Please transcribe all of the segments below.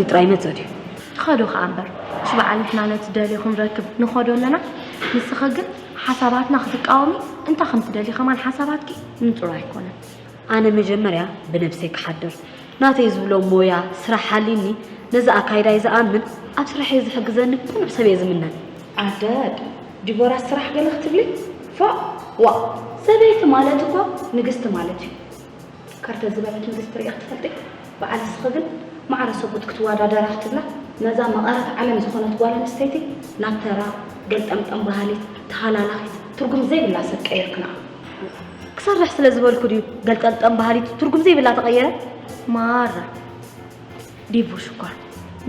ጥራይ መጽእ ድዩ? ኸዱ ኸኣ እምበር፣ እሺ በዓል ንሕና ነቲ ደልዮ ክንረክብ ንኸዶ ኣለና። ንስኺ ግን ሓሳባትና ክትቃወሚ እንታይ ከም ትደሊ ከማን ሓሳባትኪ ንጹር ኣይኮነን። ኣነ መጀመርያ ብነብሰይ ክሓድር፣ ናተይ ዝብሎ ሞያ ስራሕ ሓልይኒ፣ ነዚ ኣካይዳይ ዝኣምን፣ ኣብ ስራሐይ ዝሕግዘኒ ብቑኑዕ ሰብ እየ ዝምነ። ኣደድ፣ ዲቦራ ስራሕ ገለ ክትብሊ? ፎእ! ዋእ! ሰበይቲ ማለት እኮ ንግስቲ ማለት እዩ። ከርተት ዝበለት ንግስቲ ርኢኺ ትፈልጢ? በዓል ንስኺ ግን ማዕረ ሰብኡት ክትወዳደራ ክትብላ ነዛ መቐረት ዓለም ዝኾነት ጓል ኣንስተይቲ ናብ ተራ፣ ገልጠምጠም በሃሊት፣ ተሃላላኺት፣ ትርጉም ዘይብላ ሰብ ቀይርክንኣ። ክሰርሕ ስለ ዝበልኩ ድዩ ገልጠምጠም በሃሊት ትርጉም ዘይብላ ተቐየረ? ማራ ዲቡ ሽኮር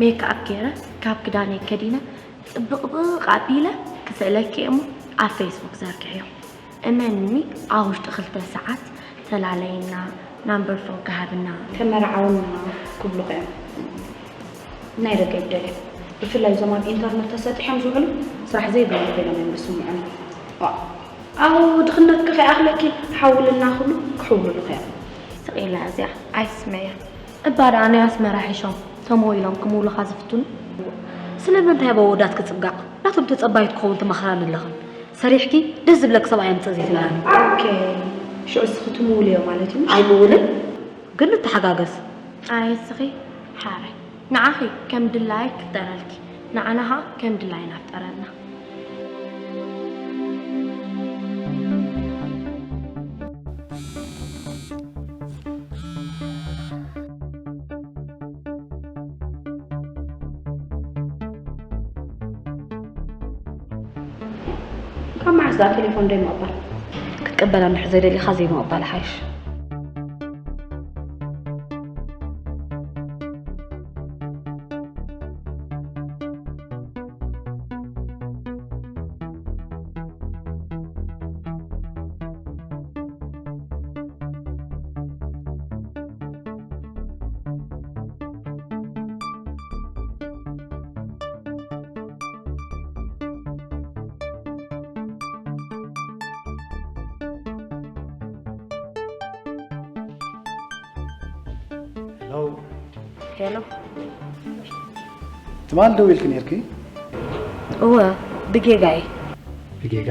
ሜክኣፕ ገይረ ካብ ክዳነይ ከዲነ ጽብቕብቕ ኣቢለ ክስእለኪ እየ እሞ ኣብ ፌስቡክ ዘርግሕዮ። እመንኒ ኣብ ውሽጢ ክልተ ሰዓት ተላለይና ናምበር ፎን ክሃብና። ተመርዓውና ክብሉኺ እዮም። ናይ ደገ ይደልዩ። ብፍላይ እዞም ኣብ ኢንተርነት ተሰጢሖም ዝውዕሉ ስራሕ ዘይብሎም ኮይኖም እዮም ዝስምዑኒ። ዋእ! ኣው ድኽነትኪ ከይኣኽለኪ ሓውልና ክብሉ ክሕውሉልኺ እዮም። ስቕ ኢላ እዚኣ ኣይትስምዕያ። እባ ደኣ ናይ ኣስመራ ሒሾም ተመው ኢሎም ክምውሉኻ ዝፍትኑ። ስለምንታይ ኣብ ኣወዳት ክጽብጋቕ ናቶም ተጸባይት ክኸውን ትመኽራኒ ኣለኽን? ሰሪሕኪ ደስ ዝብለኪ ሰብኣይ ኣምጽእ ዘይትብላኒ። ኦኬ ሽዑ እስኺ ትምውልዮ ማለት እዩ? ኣይምውልን ግን ንተሓጋገዝ። ኣይ እስኺ ሓራይ ንዓኺ ከም ድላይኪ ክፍጠረልኪ ንዓና ኸኣ ከም ድላይና ፍጠረልና። ካብ መዓስ ደኣ ቴሌፎን ደይ ምቕባል? ክትቅበላ እንድሕር ዘይደሊኻ ዘይምቕባል ሓይሽ። ሄሎ። ሄሎ። ትማል ደዊልኪ ነይርኪ? እወ፣ ብጌጋይ። ብጌጋ?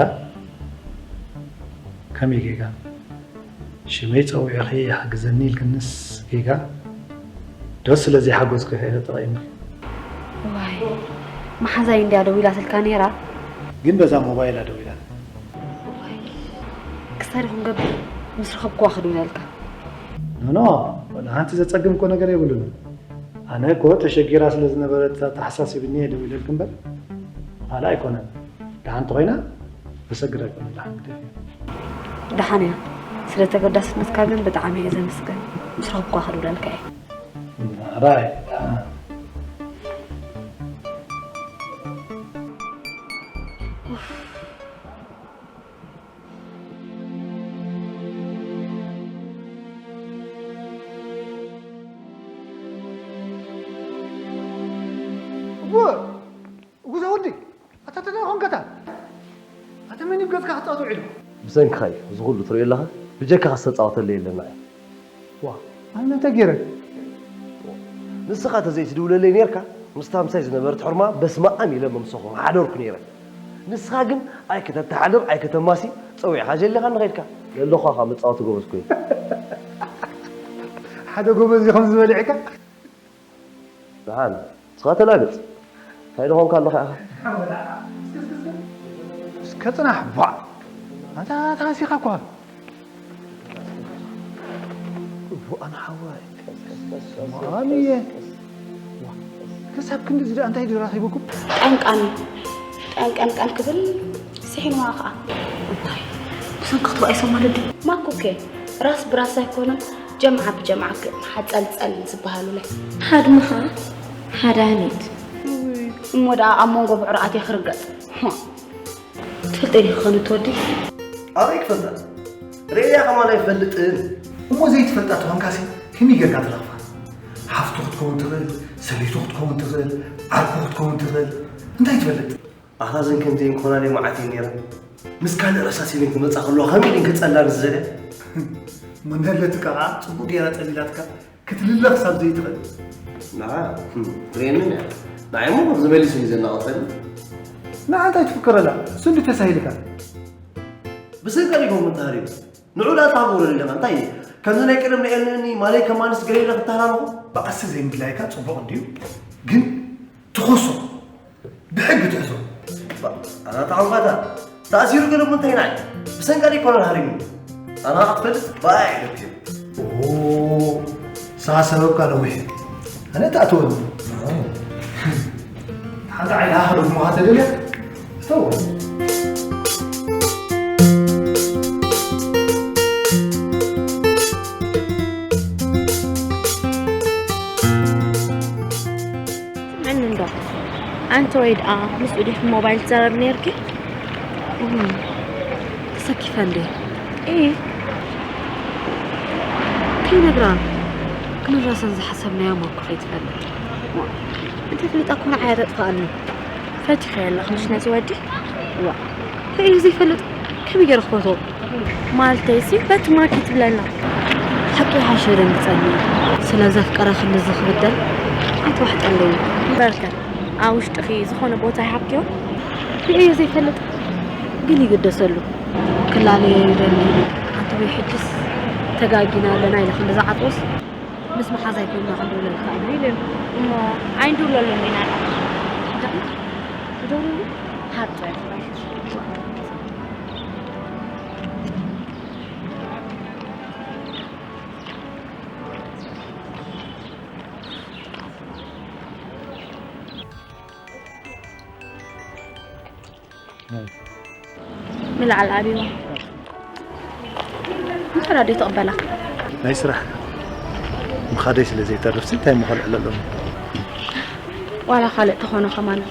ከመይ ጌጋ? ሽመይ ጸዊዕኺ ይሓግዘኒ ኢልክንስ ጌጋ? ዶ ስለ ዘይሓጎስኪ ኢኺ ተጠቒምኪ? ዋይ፣ መሓዛይ እንድያ ደዊላትልካ ነይራ። ግን በዛ ሞባይላ ደዊላትኒ። ክሳሪ ክንገብር ምስ ረኸብክዋ ክድውለልካ። ኖኖ፣ ወላ ሓንቲ ዘጸግም እኮ ነገር የብሉን። ኣነ እኮ ተሸጊራ ስለ ዝነበረት ኣተሓሳሲብኒ እየ ደዊለልኪ እምበር ካልእ ኣይኮነን። ደሓን እንተኾይና ከሰግድ ኣይኮነን። ደሓን ግደፊ። ደሓን እያ። ስለ ተገዳስነትካ ግን ብጣዕሚ እየ ዘመስግን። ምስ ረኸብክዋ ክድውለልካ እየ። ራይ ደሓን። እወ እጉዛ ወዲ ኣታ ተደይ ኾንከታ ኣተ መን ይብ ገጽካ ክጻወት ውዒሉ ብሰንክኻ እዩ እዚ ኩሉ ትሪኦ ኣለኻ ብጀካኻ ዝተጻወተለይ የለና እዩ ዋ ኣነ እንታይ ገይረ ንስኻ ተዘይትድውለለይ ነርካ ምስታ ምሳይ ዝነበረት ሕርማ በስመኣም ኢለ መምሰኹ ምሓደርኩ ነይረ ንስኻ ግን ኣይክተተሓድር ኣይክተማሲ ጸዊዕኻ ጀሊኻ ንኸድካ ለለኳኻ መጻወቲ ጎበዝ ኮይኑ ሓደ ጎበዝ እዩ ከም ዝበልዕካ ደሓን እስኻ ተላገጽ እንታይ ደኾንካ ኣለኻ ኢኻ እስከ ጽናሕ ቧዕ ኣንታ ተሃሲኻ እኳ እዋን ሓወይ ማሚየ ክሳብ ክንድዚ ደኣ እንታይ ድዩ ረኺብኩም ቀንቃን ቀንቀንቀን ክብል ስሒንዋ ኸዓ እዋይ ብሰንኪ ክትበኣይ ሰማልድ ማኩኬ ራስ ብራስ ኣይኮነን ጀምዓ ብጀምዓ ሓፀልፀል ዝበሃሉለ ሃድምኻ ሓዳኒት እሞ ደኣ ኣብ መንጎ ብዕራኣት ክርገፅ ትፈልጠኒ ክኾኑ ትወዲ ኣበይ ክፈልጣ ርእያ ከማን ኣይፈልጥን እሞ ዘይትፈልጣ ተኾንካሲ ከመይ ጌርካ ትረኽባ ሓፍቱ ክትከውን ትኽእል ሰበይቱ ክትከውን ትኽእል ዓርኩ ክትከውን ትኽእል እንታይ ትፈልጥ ኣታ ዘን ከምዚኤን ክኾናለይ መዓት እየን ነይረን ምስ ካልእ ረሳስ ኢለን ክመጻ ከለዋ ከመይ ኢለን ክጸላን ዝደልያ መን ደለትካ ከዓ ጽቡቅ ገይራ ጸሊላትካ ክትልለ ክሳብ ዘይትኽእል። ንዓ ትርእየኒ እያ። ንዓይ እሞ ከምዚ መሊሱ እዩ ዘናቕፈኒ። ንዓ እንታይ ትፍክረላ? እሱ እንዲ ተሳሂልካ። ብስንቀር ይኸውን ተሃሪቡ። ንዑ ዳ ታጎረ ኣለና። እንታይ እዩ? ከምዚ ናይ ቀደም ናይ ኤልኒ ማለይ ከማንስ ገለ ኢለ ክተሃራረኹ? ብኣሰ ዘይምድላይካ ጽቡቕ እንድዩ፣ ግን ትኾሶ። ብሕጊ ትሕዞ። ኣታ ተዓውቃታ። ተኣሲሩ ገለ እሞ እንታይ ናይ? ብሰንቀር ይኮነን ሃሪሙ። ኣና ኣትፈልጥ ባይ ደክዩ። ኦ፣ ሰዓ ሰበብካ ነዊሕ። ኣነ ተኣተወኒ። ሓንቲ ዓይና ሃረጉ መሃተ ደለ? እተወ። መን እንዶ? ኣንቲ ወይ ደኣ ምስኡ ዲኺ ሞባይል ትዛረቢ ነይርኪ? እም፣ ተሰኪፈ እንዴ? እይ። ከይነግራ ክንራሰን ዝሓሰብናዮ እሞ እኮ ከይትፈልጥ። ዋ፣ እንተፍልጣ እኮ ንዓይ ኣተጥፍኣኒ። ፈቲኸዮ ኣለኹ ምሽ ነዚ ወዲ? ዋ፣ ከእዩ ዘይፈልጥ ከመይ ገይረ ክፈትዎ? ማለተይሲ በቲ ማኪ ትብለና። ሓቂ ይሓሸ ደንግጸኒ። ስለ ዘፍቀረ ክንድዚ ክብደል ኣይተዋሕጠለይ። በርከ ኣብ ውሽጥኺ ዝኾነ ቦታ ይሃብክዮ? ርእዮ ዘይፈልጥ ግን ይግደሰሉ። ክላለዮ ይደሊ። ኣንተ ወይ ሕጅስ ተጋጊና ኣለና ኢለ ክንዲ ዝዓጥወስ ምስ መሓዛይ ኮይና ክንድውለልካ እየ ኢለ። እሞ ኣይንድውለሉን ኢና። ደኣ ንደውለሉ? ሃብ ጥራይ። ንላዕሊ ኣብይዋ። እንታይ ራድዮ ትቕበላ? ናይ ስራሕ ምኻደይ ስለ ዘይተርፍሲ እንታይ ምኾልዕለሎም? ዋላ ካልእ ተኾነ ከማን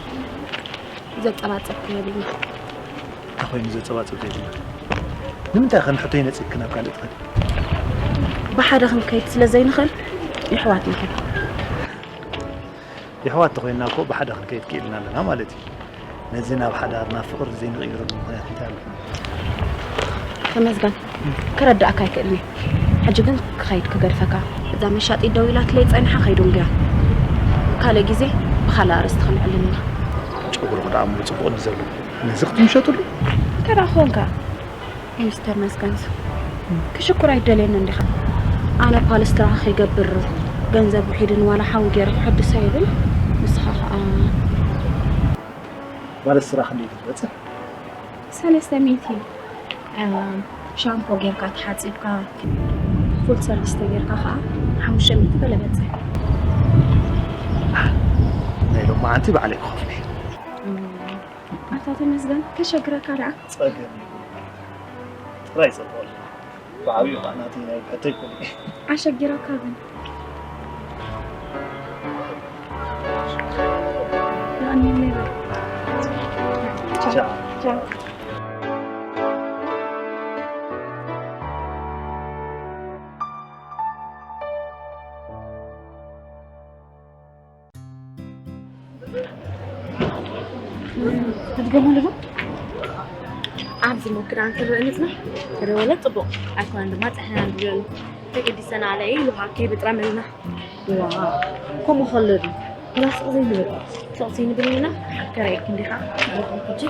ዘጸባጸብኩ የብልና። እንታይ ኮይኑ ዘጸባጽብ ዘይብልና? ንምንታይ ከ ንሕቶይ ነጺግኪ ናብ ካልእ ትኸዲ? ብሓደ ክንከይድ ስለ ዘይንኽእል የሕዋት ንኹን። የሕዋት ተኾይንና እኮ ብሓደ ክንከይድ ክኢልና ኣለና ማለት እዩ። ነዚ ናብ ሓዳርና ፍቕሪ ዘይንቕይረሉ ምኽንያት እንታይ ኣሎ? ተመስገን፣ ክረዳእካ ኣይክእልን እየ። ሕጂ ግን ክኸይድ ክገድፈካ። እዛ መሻጢት ደው ኢላትለይ ጸኒሓ ከይዱ እንግያ። ካልእ ግዜ ብኻልእ ኣርእስቲ ክንዕልል ኢና። ጨጉርኺ ደኣ እሞ ጽቡቕ እንዲ ዘሎ። ነዚ ክትምሸጥሉ? እንታይ ደኣ ኮንካ? ሚስተር መስገንስ፣ ክሽኩር ኣይደልየኒ እንዲኻ። ኣነ ፓልስትራ ከይገብር ገንዘብ ውሒድን ዋላ ሓዊ ገይረ ክሕድሶ ይብል። ንስኻ ኸኣ ፓልስትራ ክንደይ ትበጽሕ? ሰለስተ ሚእቲ። እም፣ ሻምፖ ጌርካ ተሓጺብካ፣ ፉል ሰርቪስ ተጌርካ ኸኣ ሓሙሽተ ሚእቲ ገለ በጽሕ። ናይ ሎማዓንቲ ባዕለይ ክኸፍሎ እየ። እም፣ ኣታ ተመስገን፣ ከሸግረካ ደኣ። ጸገም የብሉን። ጥራይ ጸልኦ ኣለና። ብዓብዩ ኸዓ ናተይ ናይ ብሕተይ ኩኒ። ኣሸጊረካ ግን። የቐንየለይ በል። ቻው። ቻው። ቻው። ትድገሙ ኣለኹ። ኣብዚ ሞክዳ እንትረእንጽና ተደወለ ጽቡቕ ኣይኮነን ድማ ጸሕና ንብለሉ ተገዲሰና ኣለ ኢሉ ሃከይ ብጥረ መልና። ዋ፣ ከምኡ ከሎ ድዩ? ክላስ ዘይንብል። ክላስ ዘይንብል ኢና። ሓከራይ ክንዲኻ? ሕጂ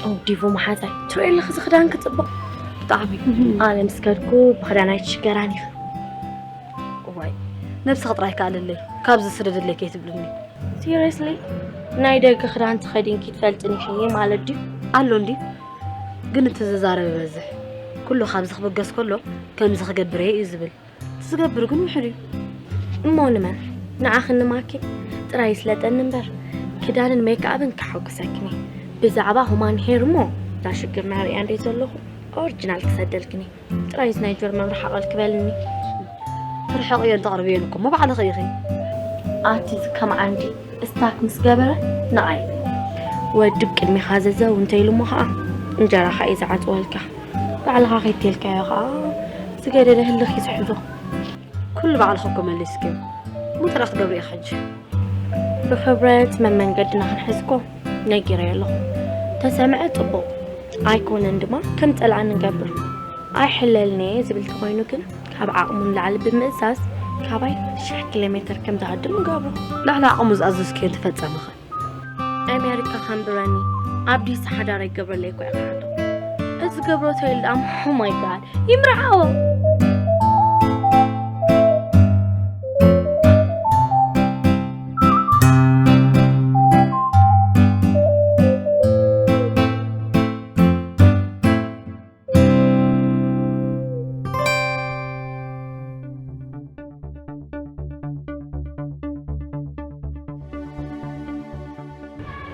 ኦ፣ ዲቮ መሓዛይ፣ ትሪኦ ኣለኺ እዚ ክዳን ክጽብቕ? ብጣዕሚ። ኣነ ምስ ከድኩ ብኽዳን ኣይትሽገራን ኢኺ። እዋይ፣ ነብስኺ ጥራይ ከኣልለይ፣ ካብዚ ስደድለይ ከይትብልኒ። ሲሪየስሊ? ናይ ደገ ክዳን ተኸዲንኪ ትፈልጥን ኢኺ ማለት ድዩ? ኣሎ እንዲ፣ ግን እቲ ዝዛረብ ይበዝሕ። ኩሉ ካብዚ ክብገስ ከሎ፣ ከምዚ ክገብር እየ እዩ ዝብል። ዝገብር ግን ውሕድ እዩ። እሞ ንመን? ንዓኽን ንማኪ ጥራይ ይስለጠኒ እምበር፣ ክዳንን ሜክኣፕን ከሐጉሰክኒ። ብዛዕባ ሁማን ሄር እሞ፣ እታ ሽግርና ሪኣ እንደ ዘለኹ፣ ኦሪጂናል ክሰደልክኒ። ጥራይስ ናይ ጀርመን ርሓቐል ክበልኒ። ትርሕቕዮን ተቕርብዮን እኮ እሞ ባዕልኺ ኢኺ። ኣቲ ከም ዓንዲ ስታክ ምስ ገበረ ንዓይ ወድብ ቅድሚኻ ዘዘው እንተኢሉ እሞ ኸዓ እንጀራኻ እዩ ዝዓፅወልካ። ባዕልኻ ከይተልካዮ ኸዓ ዝገደደ ህልኽ እዩ ዝሕዞ። ኩሉ ባዕልኺ እኮ መሊስክዮ። እሞ እንታይ ደኣ ክትገብሪ ኢኺ ሕጂ? ብኽብረት መመንገድና ክንሕዝ እኮ ነጊረዮ ኣለኹ። ተሰምዐ ጽቡቕ፣ ኣይኮነን ድማ ከም ጸልኣኒ ንገብር። ኣይሕለልን'የ ዝብል ተኾይኑ ግን ካብ ዓቕሙ ንላዕሊ ብምእዛዝ ካባይ ሽሕ ኪሎ ሜተር ከም ዝሃድም ንገብሮ። ልዕሊ ዓቕሙ ዝኣዘዝክዮ እንተፈጸመኸ? ኣሜሪካ ከንብረኒ ኣብ ዲሲ ሓዳር ኣይገብረለይ እኮ እየ ክሓቶ። እዚ ገብሮ ተይሉ ደኣ፣ oh my God፣ ይምርዓዎ።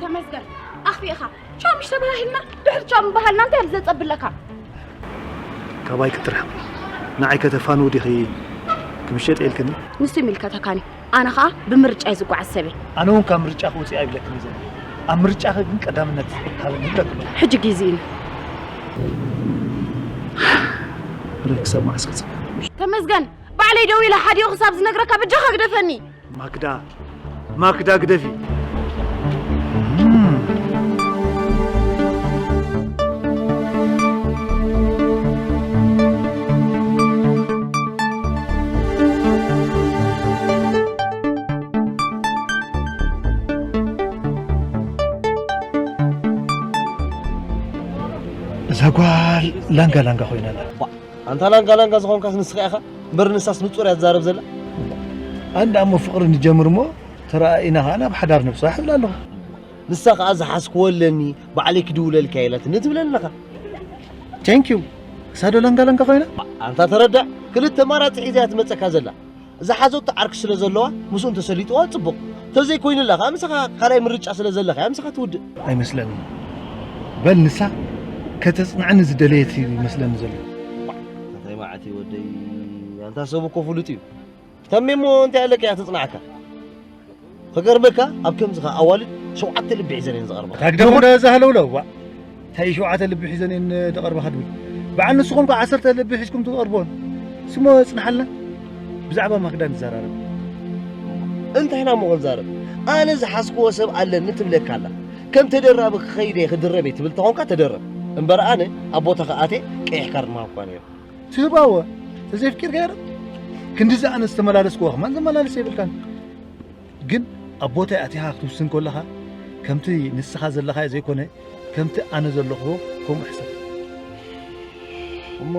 ተመስገን ኣኽፊእኻ። ቻው ምሽ ተባሂልና ድሕሪ ቻው ምባሃልና እንታይ እዮም ዘጸብለካ? ካባይ ክትርሕቕ ንዓይ ከተፋንው ዲኺ ክምሸጥ ኢልክኒ? ንሱ ይምልከተካኒ። ኣነ ኸኣ ብምርጫ እዩ ዝጓዓዝ ሰበይ። ኣነ እውን ካብ ምርጫ ክውፅእ ኣይብለክን እዩ ዘሎ። ኣብ ምርጫኺ ግን ቀዳምነት ሃበኒ ይብለክሎ። ሕጂ ግዜ እዩ። ርክ ሰብ ማዕስ ክፅብ ተመስገን ባዕለይ ደው ኢለ ሓዲኡ ክሳብ ዝነግረካ በጃኻ ግደፈኒ። ማክዳ ማክዳ ግደፊ። እዛ ጓል ላንጋ ላንጋ ኮይና ኣላ። ኣንታ ላንጋ ላንጋ ዝኾንካስ ንስኻ ኢኻ እምበር ንሳስ ንጹር እያ ትዛረብ ዘላ። ኣንዳ እሞ ፍቕሪ ንጀምር እሞ ተረኣኢና ኸኣ ናብ ሓዳር ንብጻሕ እብላ ኣለኹ። ንሳ ኸኣ ዝሓዝክዎ ኣለኒ ባዕለይ ክድውለልካ ኢላትኒ ትብለኒ ኣለኻ። Thank you። እሳ ዶ ላንጋ ላንጋ ኮይና? ኣንታ ተረዳእ ክልተ ኣማራጺ ሒዛ እያ ትመጸካ ዘላ። ዝሓዘቶ ዓርኪ ስለ ዘለዋ ምስኡ እንተሰሊጥዋ ጽቡቕ። ተዘይኮይኑላ ከኣ ምሳኻ ካልኣይ ምርጫ ስለ ዘለካ እያ ምሳኻ ትውድእ። ኣይመስለንን። በል ንሳ ከተጽንዓኒ ዝደለየት እዩ ይመስለኒ ዘሎ። እንታይ መዓት እዩ ወደይ ኣንታ ሰብ እኮ ፍሉጥ እዩ። ተሜሞ እንታይ ኣለካ እያ ተጽንዓካ። ከገርመካ ኣብ ከምዚ ከኣ ኣዋልድ ሸውዓተ ልቢ ሒዘን እየን ዝቐርባ። ታግደሞ ዳዛ ሃለውለው ዋ። እንታይ ሸውዓተ ልቢ ሒዘን እየን ደቐርባ ከድብል። በዓል ንስኹም ከ ዓሰርተ ልቢ ሒዝኩም ትቐርቦን። ስሞ ጽንሓልና። ብዛዕባ ማክዳ ንዘራረብ። እንታይ ኢና እሞ ክንዛረብ? ኣነ ዝሓዝክዎ ሰብ ኣለኒ ትብለካ ኣላ። ከም ተደራቢ ክኸይደ ክድረበ ትብል ተኾንካ ተደረብ። እምበር ኣነ ኣብ ቦታኻ ኣትየ ቀይሕ ካርድ ምሃብኳ ነይሩ። ትህባወ ተዘይፍቂርካ ዶ? ክንድዚ ኣነ ዝተመላለስክዎ ከማን ዘመላለስ የብልካን። ግን ኣብ ቦታይ ኣቲኻ ክትውስን ከለኻ ከምቲ ንስኻ ዘለኻዮ ዘይኮነ ከምቲ ኣነ ዘለኹዎ ከምኡ ሕሰብ። እሞ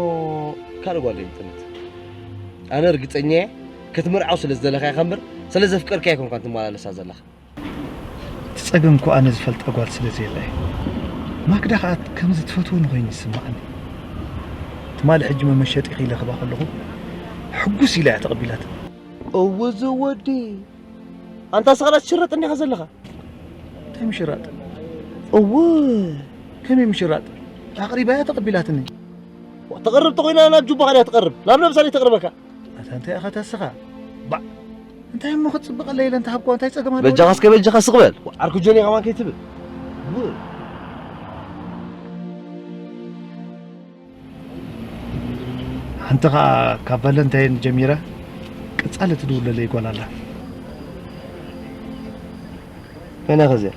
ካልእ ጓል ዶ ይምጥነት? ኣነ ርግጸኛ እየ ክትምርዓው ስለ ዝደለኻ ኢኻ እምበር ስለ ዘፍቀርካ ኣይኮንካን ትመላለሳ ዘለኻ። እቲ ጸገም እኮ ኣነ ዝፈልጣ ጓል ስለ ዘየላ እዩ። ማክዳ ከኣ ከምዚ ትፈትወኒ ኮይኑ ይስምዓኒ። ትማሊ ሕጂ መመሸጢ ክይለኽባ ከለኹ ሕጉስ ኢላ እያ ተቐቢላትኒ። እወ እዚ ወዲ ኣንታ ስቕላ ትሽረጥ እንዲኻ ዘለኻ። እንታይ ምሽራጥ? እወ ከመይ ምሽራጥ? ኣቕሪባ እያ ተቐቢላትኒ። ተቕርብ ተኾይና ናብ ጁባኻ ድያ ትቐርብ? ናብ ነብሳ ድያ ተቕርበካ? ኣታ እንታይ ኢኻ ተስኻ? ባዕ እንታይ እሞ ክትጽብቐለይ ኢለ እንተሃብኳ እንታይ ጸገም ኣለዎ? በጃኻ እስከ በጃኻ ስቕ በል። ዓርኩ ጆኒ ከማን ከይትብል። ሓንቲ ኸኣ ካብ ቫለንታይን ጀሚራ ቀጻሊ ትድውለለይ ጓል ኣላ። መን እያ ኸዚኣ?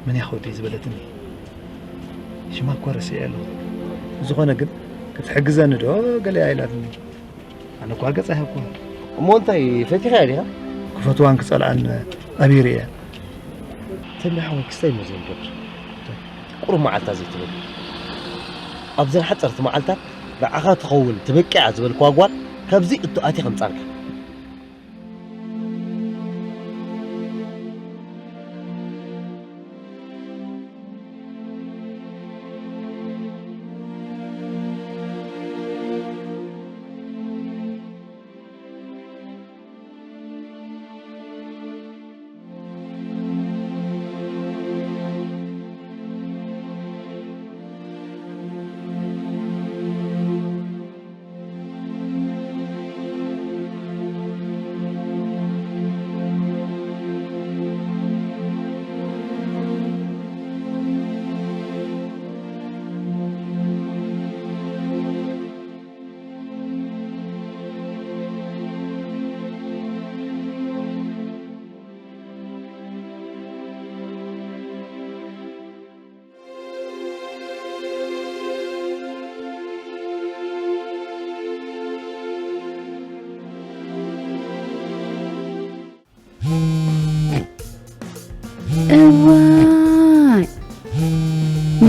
መን እያ ኸወደይ ዝበለትኒ? ሽማ እኳ ረሲዐ ኣለኹ። ዝኾነ ግን ክትሕግዘኒ ዶ ገለ እያ ኢላትኒ። ኣነ እኳ ገጽ ኣይሃብኩዋን። እሞ እንታይ ፈቲኻ እያ ዲኻ? ክፈትዋን ክጸልኣን ኣቢረ እየ። ተሚ ሓወይ ክስታይ እሞ ዘይንገብር። ቁሩብ መዓልታ ዘይትበል። ኣብዘን ሓጸርቲ መዓልታት ንዓኻ ትኸውን ትበቅዕ እያ ዝበልክዋ ጓል ካብዚ እቶ ኣትየ ከምጻልካ።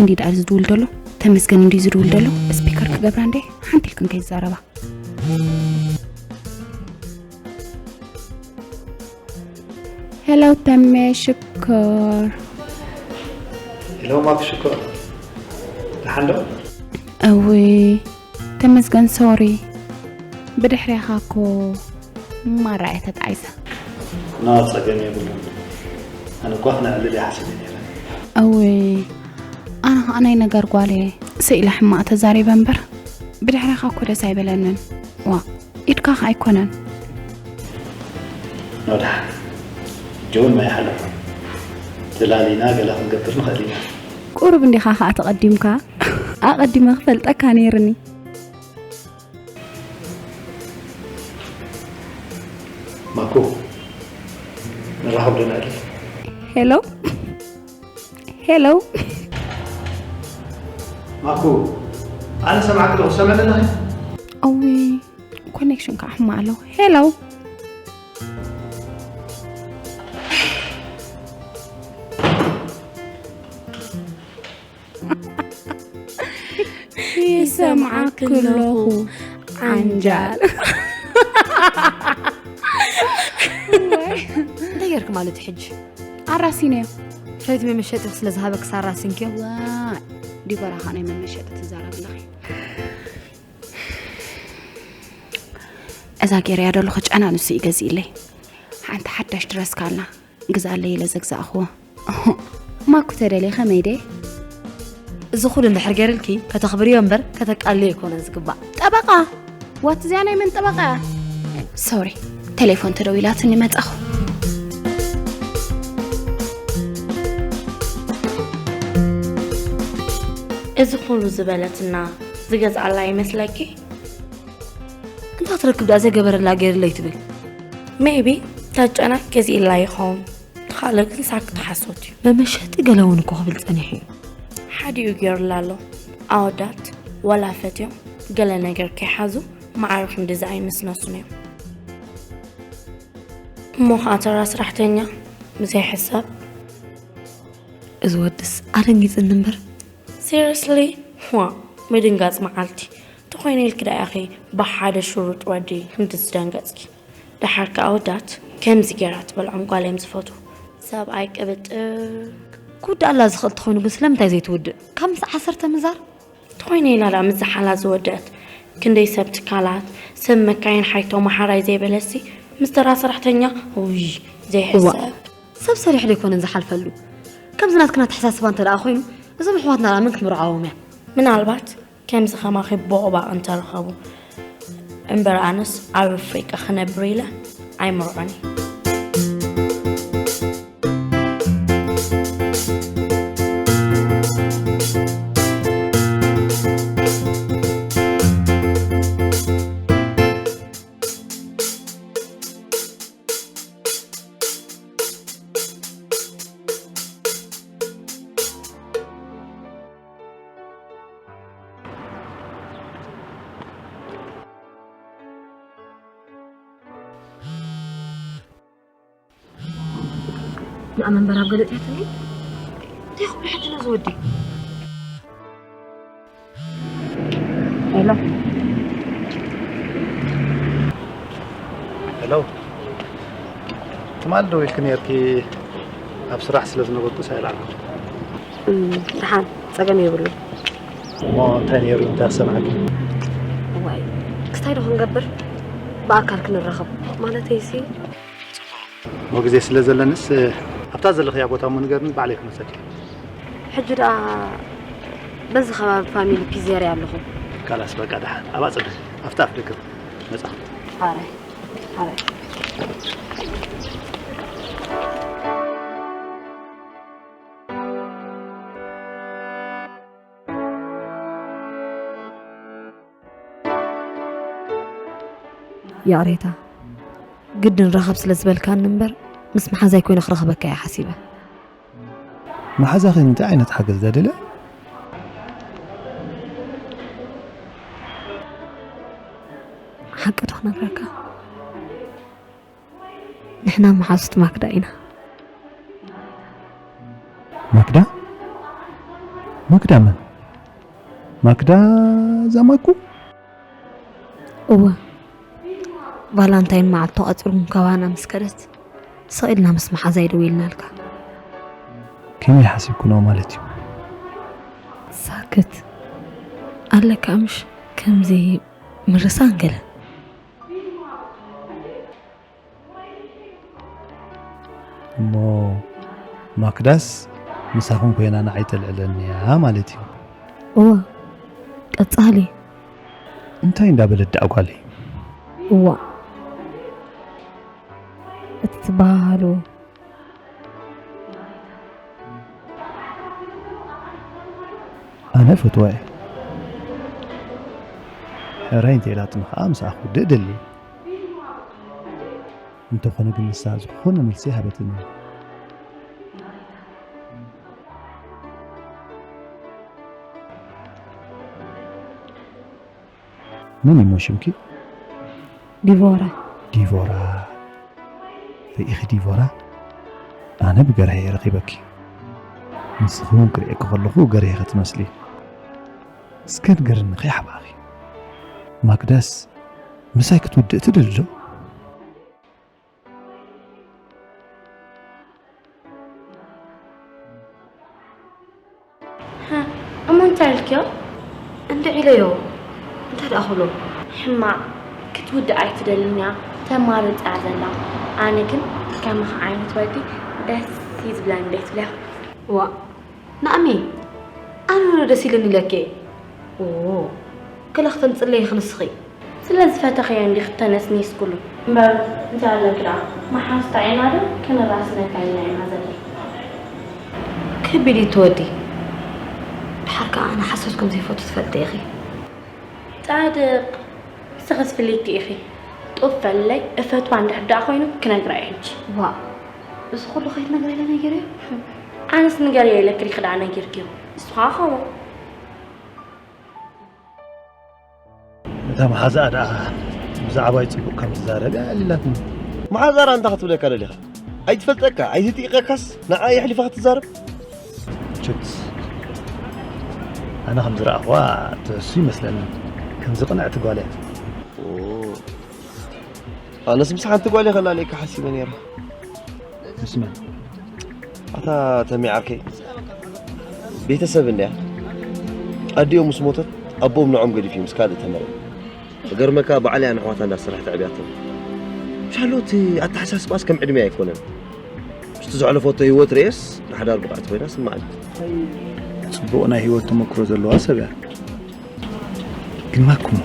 እንዲ ደኣ ዝድውል ዘሎ? ተመስገን እንዲ ዝድውል ዘሎ? ስፒከር ክገብራ እንዴ? ሓንቲ ኢልክን ከይዛረባ። ሄሎ ተሜ ሽኮር። ሄሎ ማክ ሽኮር። ደሓን ዶ? እውይ ተመስገን፣ ሶሪ፣ ብድሕሬኻ እኮ ማራ እየ ተጣዒሰ። ና፣ ጸገም የብሉን። ኣነ እኳ ክነዕልል እየ ሓሲበ ነይረ። እውይ ኣነ ኸዓ ናይ ነገር ጓል እየ፣ ስኢለ ሕማቕ ተዛሪበ እምበር ብድሕሬኻ እኮ ደስ ኣይበለንን። ዋ ኢድካ ኸዓ ኣይኮነን። ኖ ደሓን፣ ሕጂ እውን ማይ ሓለፎ። ተላሊና ገለ ክንገብር ንኽእል ኢና። ቁሩብ እንዲኻ ኸዓ ተቐዲምካ። ኣቐዲመ ክፈልጠካ ነይርኒ። ማኩ፣ ንራኸብ ዶ ንዕልል? ሄሎ ሄሎ። ማኩ፣ ኣነ ሰምዓክ ኣለኹ፣ ሰምዕ ኣለኺ? እውይ ኮኔክሽን ከዓ ሕማቕ ኣሎ። ሄሎ። ይሰምዓክ ኣለኹ ዓንጃል። እንታይ ገይርክ ማለት እዩ ሕጂ? ኣራሲነዮ። ፍረይቲ መመሸጢ ስለ ዝሃበክ ሳራሲንክዮ። ዋይ ዲቦራ ኸዓ ናይ መመሸጢ ትዛረብ ኣለኺ። እዛ ገይረያ ደለኹ ጨና ንሱ እዩ ገዚእለይ። ሓንቲ ሓዳሽ ድረስ ካልና ግዛለይ ኢለ ዘግዛእኽዎ። ማኩ ተደልየ ከመይ ደየ? እዚ ኩሉ እንድሕር ገይርልኪ ከተኽብርዮ እምበር ከተቃልዮ ኣይኮነን ዝግባእ። ጠበቓ ዋት እዚኣ ናይ መን ጠበቓ እያ? ሶሪ ቴሌፎን ተደዊላትኒ መጻኹ። እዚ ኩሉ ዝበለትና ዝገዝኣላ ይመስለኪ? እንታ ትረክብ ደኣ ዘይገበረላ ገይርለይ ትብል። ሜይቢ ታጨና ገዚእላ ይኸውን። ተኻለ ግን ሳክ ተሓሶት እዩ። መመሸጢ ገለ እውን እኮ ክብል ጸኒሑ እዩ። ሓዲኡ ገይሩላ ኣሎ። ኣወዳት ዋላ ፈትዮም ገለ ነገር ከይሓዙ መዓረ ክንድዚ ኣይምስነሱን እዮም። እሞ ኸዓ ተራ ስራሕተኛ ብዘይ ሕሳብ። እዚ ወድስ ኣደንጊጽኒ እምበር። ሲሪየስሊ ዋ ምድንጋጽ መዓልቲ ተኾይነ ኢልኪ ዳ ኢኺ ብሓደ ሽሩጥ ወዲ ክንዲ ዝደንገጽኪ። ደሓር ከኣ ኣወዳት ከምዚ ገይራ ትበልዖም ጓል እዮም ዝፈትዉ። ሰብኣይ ቅብጥር። ክውድኣላ ዝኽእል ተኾይኑ ግን ስለምንታይ ዘይትውድእ? ካብ ምስ ዓሰርተ ምዛር? ተኾይነ ኢላ ዳ ምስ ዝሓላ ዝወደአት። ክንደይ ሰብ ትካላት፣ ሰብ መካይን ሓይቶ መሓራይ ዘይበለሲ ምስ ተራ ሰራሕተኛ ውይ ዘይሕሰብ። ሰብ ሰሪሑ ዶ ኣይኮነን ዝሓልፈሉ? ከምዚ ናትክን ኣተሓሳስባ እንተ ደኣ ኮይኑ እዞም ኣሕዋትና ደኣ መን ክትምርዓዎም እያ? ምናልባት ከምዚ ከማኺ ቦቕባቕ እንተረኸቡ እምበር ኣነስ ኣብ ኣፍሪቃ ክነብር ኢለ ኣይምርዖን እየ። ንኣ መንበር ኣብ ገለጽያትኒ እንታይ ኩሉ ሕጂ ነዚ ወዲ ሄሎ ሄሎ ትማል ደው ኢልክ ነርኪ ኣብ ስራሕ ስለ ዝነበርኩ ሳይላ ደሓን ጸገም የብሉ እሞ እንታይ ነይሩ እንታይ ሰማዕኪ ዋይ ክስታይ ዶ ክንገብር ብኣካል ክንራኸብ ማለተይሲ እሞ ግዜ ስለ ዘለንስ ኣብታ ዘለኽያ ቦታ እሞ ንገርኒ ባዕለይ ክመፀኪ ሕጂ ደኣ በዚ ከባቢ ፋሚሊ ፒዜርያ ኣለኹ ካላስ በቃ ደሓን ኣብኣ ፅበ ኣብታ ኣፍ ደገ መፃ ሓራይ ሓራይ ይቕሬታ ግድን ረኸብ ስለ ዝበልካኒ እምበር ምስ መሓዛይ ኮይነ ክረኽበካ እየ ሓሲበ መሓዛኺ እንታይ ዓይነት ሓገዝ ደድለ ሓቂ ዶ ክነግረካ ንሕና መሓዙት ማክዳ ኢና ማክዳ ማክዳ መን? ማክዳ እዛ ማኩ? እወ፣ ቫላንታይን መዓልቱ ኣጽሩን ካባና ምስ ከደት ስቕ ኢልና ምስ መሓዛይ ደው ኢልናልካ። ከመይ ሓሲብኩና ማለት እዩ? ሳክት ኣለካ ምሽ ከምዚ ምርሳን ገለ። እሞ ማክዳስ ምሳኹም ኮይና ንዓይ ተልዕለኒ እያ ማለት እዩ። እዋ፣ ቀጻሊ። እንታይ እንዳበለት ደኣ ጓለይ? እዋ፣ እቲ ትበሃሉ። ኣነ ፈትዋ እየ። ሕራይ እንተኢላትኒ ኸኣ ምሳኣ ክውድእ እደሊ። እንተኾነ ግን ንሳ ዝኾነ መልሲ ኣይሃበትንን። መን እዩ ሽምኪ? ዲቮራ። ዲቮራ። ርኢኺ ዲቮራ፣ ኣነ ብገርሀ እየ ረኺበኪ። ንስኺ እውን ክርእየኪ ከለኹ ገርሀ ኢኺ ትመስሊ። እስከ ንገርኒ ከይሓባእኺ፣ ማክዳስ ምሳይ ክትውድእ ትደሊ ዶ? እሞ እንታይ ኢልክዮ? እንድዒ ኢለዮ። እንታይ ደኣ ክብሎ? ሕማቕ፣ ክትውድእ ኣይትደልን እያ፣ ተማርጽ እያ ዘላ። ኣነ ግን ከምኺ ዓይነት ወዲ ደስ እዩ ዝብለኒ፣ ደስ ይብለያ። ዋእ፣ ንኣሚ፣ ኣነ ዶ ደስ ኢልኒ ኢለኪ? ኦ፣ ገለ ክተምጽለይ ኢኺ ንስኺ። ስለ ዝፈተኽዮ እንዲኺ ተነስኒስኩሉ። እምበር እንታይ ኣለኪ ደኣ፣ መሓዙት ጣዒና ዶ ክንራስነካ ኢልና ኢና ዘለና። ከቢድ እዩ እቲ ወዲ። ደሓር ከኣ ኣነ ሓሶት ከም ዘይፈቱ ትፈልጢ ኢኺ። ጻድቕ፣ ንስኺስ ፍልይቲ ኢኺ። ጡፍ በለለይ፣ እፈትዋ እንድሕር ደኣ ኮይኑ ክነግራ እየ ሕጂ። ዋእ፣ እዚ ኩሉ ከይትነግራ ኢለ ነጊረዮ? ኣነስ ንገርዮ ኢለኪ ዲኺ ደኣ ነጊርክዮ? ንስኻ ከምኡ። እታ መሓዛኣ ደኣ ብዛዕባይ ጽቡቕ ከም ትዛረብ እያ ኣዕሊላትኒ። መሓዛኣ እንታይ ክትብለካ ደሊኻ? ኣይትፈልጠካ፣ ኣይትጥይቐካስ ንዓ የሕሊፋ ክትዛረብ? ችት። ኣነ ከም ዝረኣኽዋ ትህሱ ይመስለኒ። ከምዚ ቅንዕቲ ጓል እያ። ኦ። ኣነስ ምስ ሓንቲ ጓል እየ ከላለየካ ሓሲበ ነይረ። ምስ መን? ኣታ ተሚ ዓርከይ፣ ቤተሰብ እንድያ። ኣዲኦም ምስ ሞተት ኣቦኦም ንዖም ገዲፉ ምስ ካልእ ተመርዐ። ክገርመካ ባዕላ እያ ንኣሕዋታ እንዳሰርሐት ኣዕብያቶም። ሻሎ እቲ ኣተሓሳስባስ ከም ዕድመ ኣይኮነን። ምስቲ ዘሕለፈቶ ህይወት ርእየስ ንሓዳር ብቕዕቲ ኮይና ስምዓኒ። ጽቡቕ ናይ ህይወት ተመክሮ ዘለዋ ሰብ እያ። ግን ማኩሞ።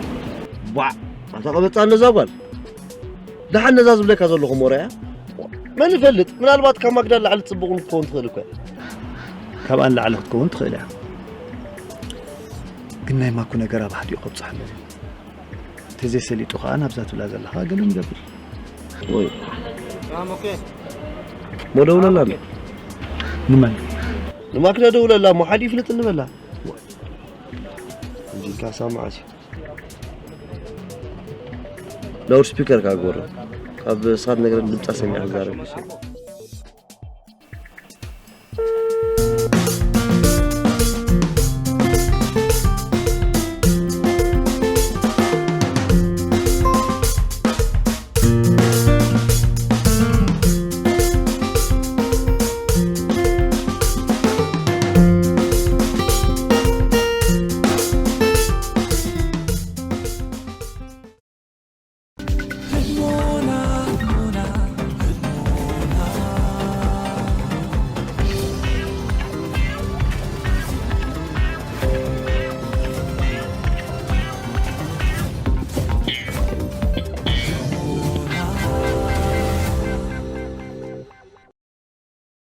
ቧዕ! ኣታ ቀበጻ ነዛ ጓል። ደሓን ነዛ ዝብለካ ዘለኹ ሞራያ። መን ይፈልጥ? ምናልባት ካብ ማግዳ ንላዕሊ ጽቡቕ እውን ክትከውን ትኽእል እኮ እያ። ካብኣ ንላዕሊ ክትከውን ትኽእል እያ። ግን ናይ ማኩ ነገር ኣብ ሓዲኡ ከብጽሓ ኣለዎ። ተዘይሰሊጡ ኸኣ ናብዛ ትብላ ዘለኻ ገለ ንገብር። ወይ። ሞ ደውለላ ኣሎ። ንመን? ንማክዳ ደውለላ እሞ ሓዲ ይፍልጥ እንበላ። እንጂ ካሳ መዓስ እዩ? ላውድ ስፒከር ካብ ግበሮ። ካብ ስኻት ነገር ድምጻ ሰሚዐ ክዛረብ።